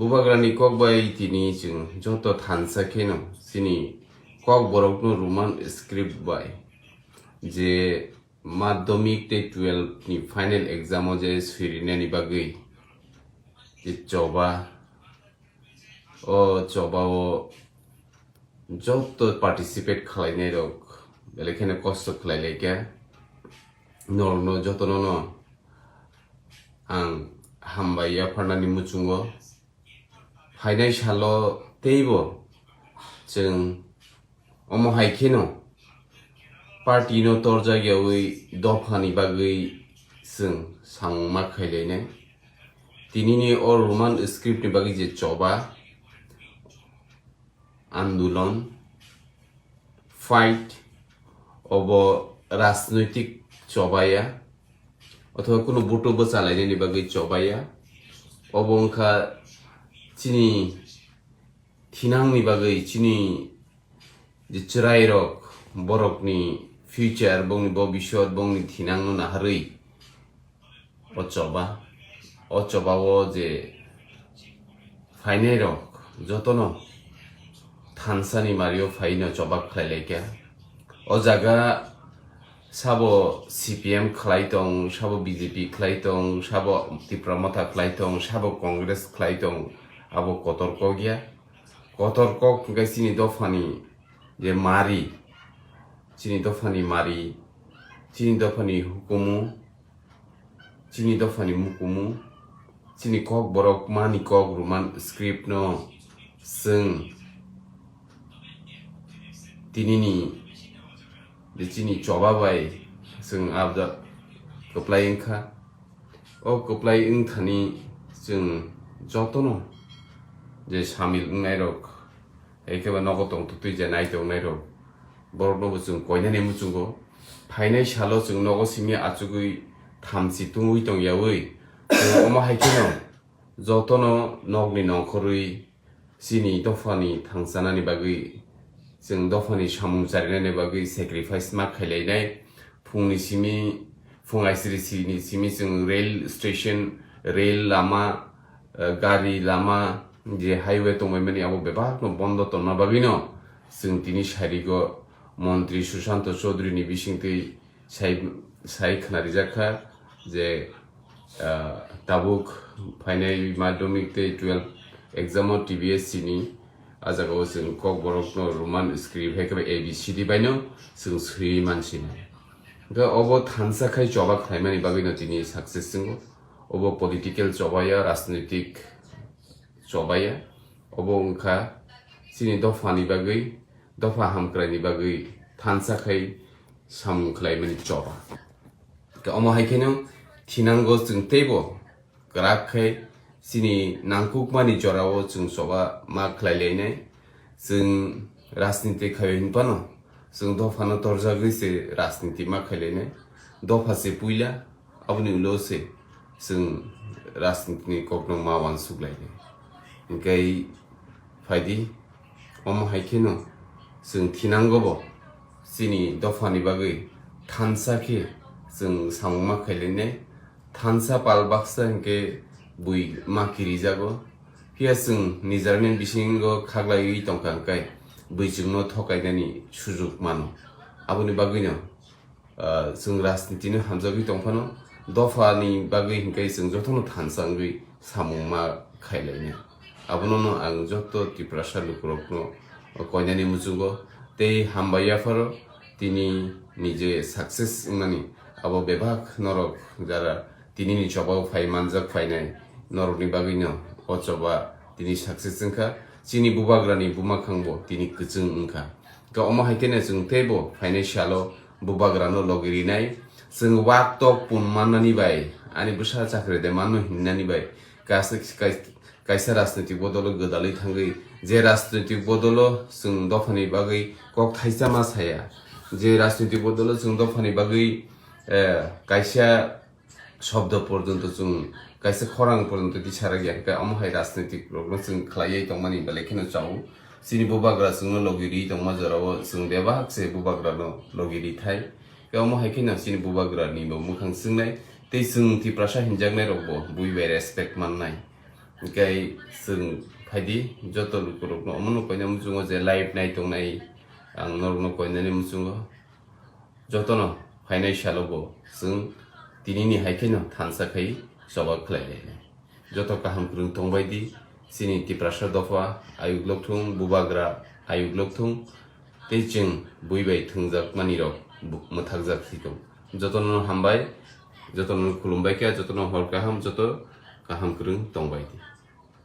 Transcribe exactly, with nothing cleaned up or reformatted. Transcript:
Bubagrani kok bai tini chwng joto thansa kheno chini kok borokno Roman script bai je madhyamik tei twelve ni final exam o je swirinani bagwi je choba, o choba o joto participate khlainai rok belai kheno kosto khlai laikha. Norokno jotono no ang hambai yapharnani muchungo. Phainai salo teibo chwng omo hai kheno party no torjak yawi dophani bagwi chwng samung ma khailainai. Tinini o Roman script ni bagwi je choba, andolon, fight, obo rajnoitik chobaya, othoba kunu buto bwchalainani bagwi chobaya, obo wngkha chini thinangni bagwi, chini je chwrairok, borokni future, bongni bobiswt, bongni thinangno naharwi o choba, o choba o je phainai rok jotono thansani mario phaino choba khlai laikha. O jaga sabo C P M khlai tong, sabo B J P khlai tong, sabo Tipra Motha khlai tong, sabo Congress khlai tong, abo kotor kok ya. Kotor kok hwnkhe chini dophani je mari, chini dophani mari, chini dophani hukumu, chini dophani mukumu, chini kok borok mani kok Roman script no chwng tinini je chini choba bai chwng abda kwplai wngkha. O kwplai wngthani chwng jotono je samil wngnai rok, hai khe ba nogo tong twtwi je nai tongnai rok, borok no bo chwng koinani muchungo. Phainai salo chwng nogo simi achugwi thamchi tungwi tong yawi, chwng omo hai kheno jotono nokni nongkhorwi chini dophani thangchanani bagwi, chwng dophani samung charinani bagwi sacrifice ma khailainai. Phungni simi, phung aisiri sini simi chwng rail station, rail lama, eh, gari lama, je highway tongbaimani abo bebakno bondo tonna bagwino chwng tini sarigo Montri Sushanto Chaudhary ni bisingtwi sai, sai khwnarijakha je, ah, tabuk phainai madhyamik tei twelve exam o T B S C ni, ah jagao chwng kokborokno Roman script hai khe A B C D baino chwng swiwi mansinai. Hwnkhe obo thansa khai choba khlaimani bagwino tini success wngo. Obo political chobaya, rajnitik chobaya. Obo wngkha chini dophani bagwi, dopha hamkraini bagwi thansa khai samung khlaimani choba. Khe omo hai kheno thinango chwng teibo kwrak khe chini nangkukmani jorao chwng choba ma khlai lainai. Chwng rajniti khaio hinphano chwng dophano torjagwi se rajniti ma khlai lainai. Dopha se puila, aboni ulo se chwng rajnitini kokno ma uansuk lainai. Hwnkhe phaidi, omo hai kheno chwng thinango bo chini dophani bagwi thansa khe chwng samung ma khlai lainai. Thansa pal baksa hwnkhe bui ma kirijago. Phiya chwng nijrani bisingo khaklaiwi tongkha hwnkhe bui chwngno thokainani sujuk mano. Aboni bagwino, ah, chwng rajnitino hamjagwi tongphano dophani bagwi hwnkhe chwng jotono thansa wngwi samung ma khailainai. Abonono ang joto Tiprasa lukurokno koinani muchungo tei hambai yapharo tini nije success wngnani abo bebak norok jara tinini chobao phai manjak phainai norokni bagwino o choba tini success wngkha. Chini bubagrani bumakhangbo tini kwchwng wngkha. Khe omo hai kheno chwng teibo phainai salo bubagrano logi rinai. Chwng wak tok pun mannani bai, ani bwsa chakri de manno hinnani bai, kaisa, kai-, kaisa rajnitik bodolo gwdalwi thangwi, je rajnitik bodolo chwng dophani bagwi kok thaisa ma saya, je rajnitik bodolo chwng dophani bagwi, eh, kaisa shobdo porjonto chwng kaisa khorang porjonto tisarak ya, hwnkhe omo hai rajnitik rokno chwng khlaiwi tongmani belai kheno chao. Chini bubagra chwngno logi ri tongma jorao chwng bebak se bubagrano logi ri thai. Khe omo hai kheno chini bubagrani bo mwkhang chwngnai tei chwng Tiprasa hinjaknai rokbo bui bai respect mannai. Hwnkhe chwng phaidi joto lukurokno omono koina muchungo je live nai tongnai, ang norokno koinani muchungo jotono phainai salobo chwng tinini hai kheno thansa khai choba khlai lainai. Joto kaham kwrwng tongbai di, chini Tiprasa dopha ayuk lokthung, bubagra ayuk lokthung, tei chwng bui bai thwngjak manirok bu-, mwthakjak thikong. Jotono hambai, jotono khulumbai kha, jotono hor kaham, joto kaham kwrwng tongbai di.